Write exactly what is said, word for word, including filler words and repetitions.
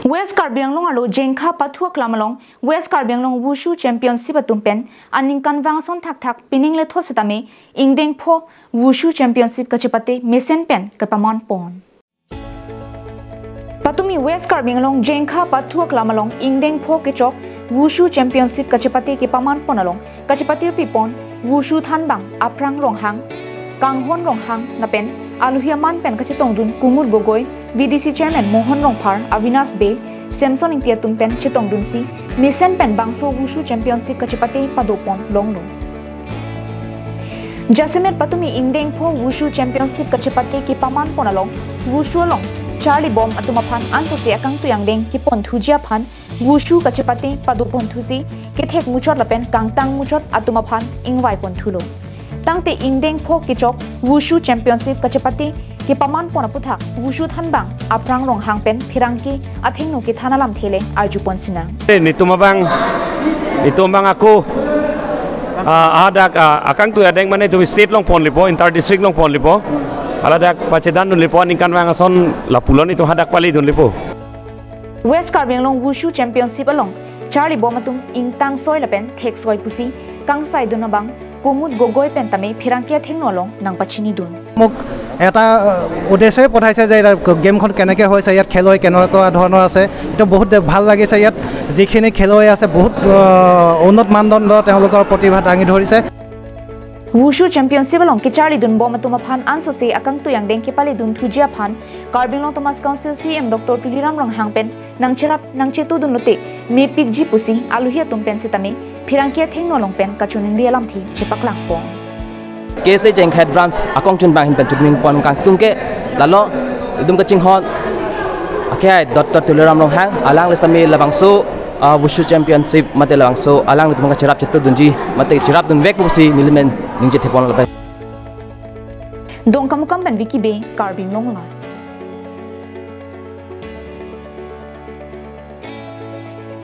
West Karbi Anglong arlo Jengkha Pathu aklam along West Karbi Anglong Wushu Championship atum pen aningkanvang ason thakthak pining lethot setame ingdeng pho Wushu Championship kachepate mesen pen kepaman pon. Patumi West Karbi Anglong Jengkha Pathu aklam along ingdeng pho kechok Wushu Championship kachepate kepaman pon along kachepate pipon Wushu thanbang Aphrang Ronghang, Kanghon Ronghang lapen alohi aman pen kachetongdun Kumud Gogoi, V D C Chairman Mohon Rongphar, Avinash Bey, Samson Ingti atum pen chetongdunsi mesen pen bangso Wushu Championship kachepate padopon longlo. Jasemet patumi ingdeng pho Wushu Championship kachepate kepaman pon along Wushu along charlibom atum aphan ansose akangtui angdeng kepon thuji aphan Wushu kachepate padopon thusi kethek muchot lapen kangtang muchot atum aphan ingvai pon thulo. Tangte ingdeng pho kechok Wushu Championship kachepate kepaman pon aputhak Wushu thanbang Aphrang Ronghang pen pherangke athengno kethan alamthe le arjupon sinang. Eh, netum abang, netum abang ako, ah, adak, ah, akangtui angdeng mane tu state along ponlipo, inter district along ponlipo. Haladak pachedandunlipo, aningkanvang ason lapulo netum hadak palidunlipo. West Karbi Anglong Wushu Championship along charlibom atum ingtang soi lapen thek soi pusi kangsaidun abang Kumud Gogoi pen tame pherangke athengno along nangpachinidun. মোক এটা, আহ, উদ্দেশ্যৰে পঠাইছে যে এতিয়া গেমখন কেনেকৈ হৈছে, ইয়াত খেলুৱৈ কেনেকুৱা ধৰণৰ আছে। এইটো বহুত দে-, ভাল লাগিছে। ইয়াত যিখিনি খেলুৱৈ আছে, বহুত, আহ, উন্নত মানদণ্ড তেওঁলোকৰ প্ৰতিভা দাঙি ধৰিছে। Wushu Championship along kecharlidunbom atum aphan ansose akangtui angdeng kepalidun thuji aphan Karbi Anglong Autonomous Council C E M Doctor Tuliram Ronghang pen nangcherap nangchetudun lote mepikji pusi alohi atum pen setame pherangke athengno along pen kachiningri alamthe chepaklangpon. K S A Jengkha Head Branch akongchunbang ahin pen chuningri pon kangtung ke lalo itum kachinghon akhai Doctor Tuliram Ronghang alang le setame labangso, ah, Wushu Championship mate labangso alanglitum kacherap chetudunji mate cherapdunvek pusi nelimen ningje thepon lapen. Dongkamukam pen Vicky Bey, Karbi Anglong Live.